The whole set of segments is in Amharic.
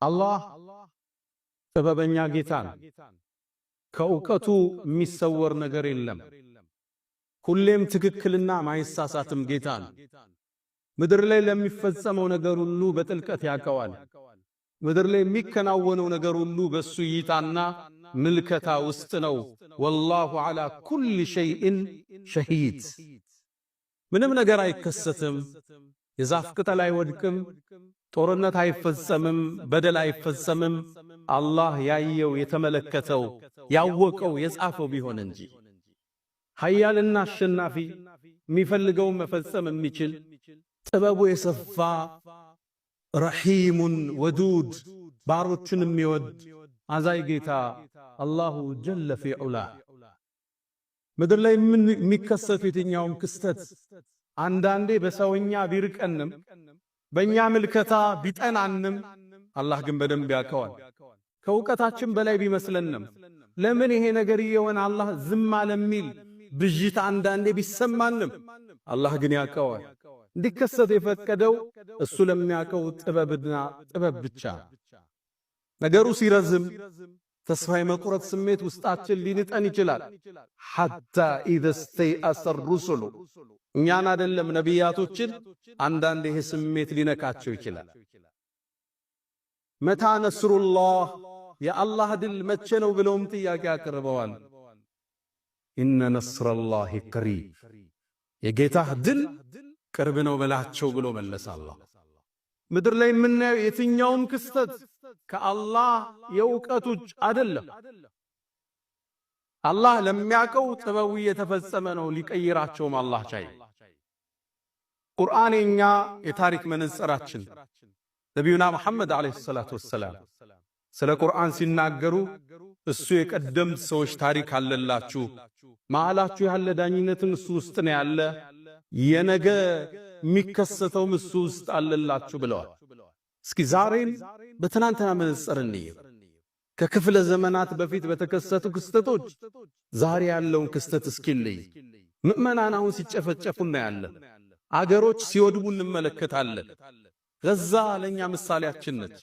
አላህ ጥበበኛ ጌታ ነው። ከእውቀቱ የሚሰወር ነገር የለም። ሁሌም ትክክልና ማይሳሳትም ጌታ ነው። ምድር ላይ ለሚፈጸመው ነገር ሁሉ በጥልቀት ያውቀዋል። ምድር ላይ የሚከናወነው ነገር ሁሉ በሱ እይታና ምልከታ ውስጥ ነው። والله على كل شيء شهيد። ምንም ነገር አይከሰትም። የዛፍ ቅጠል አይወድቅም። ጦርነት አይፈጸምም። በደል አይፈጸምም። አላህ ያየው፣ የተመለከተው፣ ያወቀው፣ የጻፈው ቢሆን እንጂ። ኃያልና አሸናፊ፣ የሚፈልገውን መፈጸም የሚችል፣ ጥበቡ የሰፋ፣ رحيم ودود፣ ባሮችን የሚወድ አዛኝ ጌታ الله جل في علاه። ምድር ላይ የሚከሰቱ የትኛውም ክስተት አንዳንዴ በሰውኛ ቢርቀንም፣ በእኛ ምልከታ ቢጠናንም፣ አላህ ግን በደንብ ያውቀዋል። ከእውቀታችን በላይ ቢመስለንም፣ ለምን ይሄ ነገር እየሆነ አላህ ዝም አለ የሚል ብዥታ አንዳንዴ ቢሰማንም፣ አላህ ግን ያውቀዋል። እንዲከሰት የፈቀደው እሱ ለሚያውቀው ጥበብና ጥበብ ብቻ። ነገሩ ሲረዝም ተስፋ የመቁረጥ ስሜት ውስጣችን ሊንጠን ይችላል። حتى إذا استيأس الرسل፣ እኛን አይደለም ነቢያቶችን አንዳንድ ይሄ ስሜት ሊነካቸው ይችላል። متى نصر الله፣ የአላህ ድል መቼ ነው ብለውም ጥያቄ አቅርበዋል። إن نصر الله قريب፣ የጌታህ ድል ቅርብ ነው በላቸው ብሎ መለሰ አላህ። ምድር ላይ የምናየው የትኛውም ክስተት ከአላህ የእውቀት ውጭ አይደለም። አላህ ለሚያውቀው ጥበቡ እየተፈጸመ ነው። ሊቀይራቸውም አላህ ቻይ። ቁርአን የኛ የታሪክ መነጽራችን። ነቢዩና መሐመድ عليه الصلاة والسلام ስለ ቁርአን ሲናገሩ እሱ የቀደምት ሰዎች ታሪክ አለላችሁ፣ መሃላችሁ ያለ ዳኝነትን እሱ ውስጥ ነው ያለ፣ የነገ የሚከሰተውም እሱ ውስጥ አለላችሁ ብለዋል። እስኪ ዛሬን በትናንትና መነጽር እንየው። ከክፍለ ዘመናት በፊት በተከሰቱ ክስተቶች ዛሬ ያለውን ክስተት እስኪ እንይ። ምዕመናን አሁን ሲጨፈጨፉ እናያለን። አገሮች ሲወድሙ እንመለከታለን። ጋዛ ለኛ ምሳሌያችን ነች።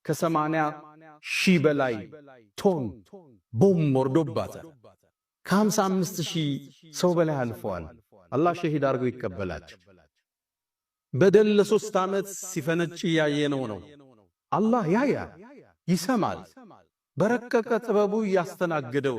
ከ80,000 በላይ ቶን ቦምብ ወርዶባታል። ከ55,000 ሰው በላይ አልፈዋል። አላህ ሸሂድ አድርገው ይቀበላቸው። በደል ለ3 ዓመት ሲፈነጭ እያየነው ነው። አላህ ያያል፣ ይሰማል። በረቀቀ ጥበቡ እያስተናገደው።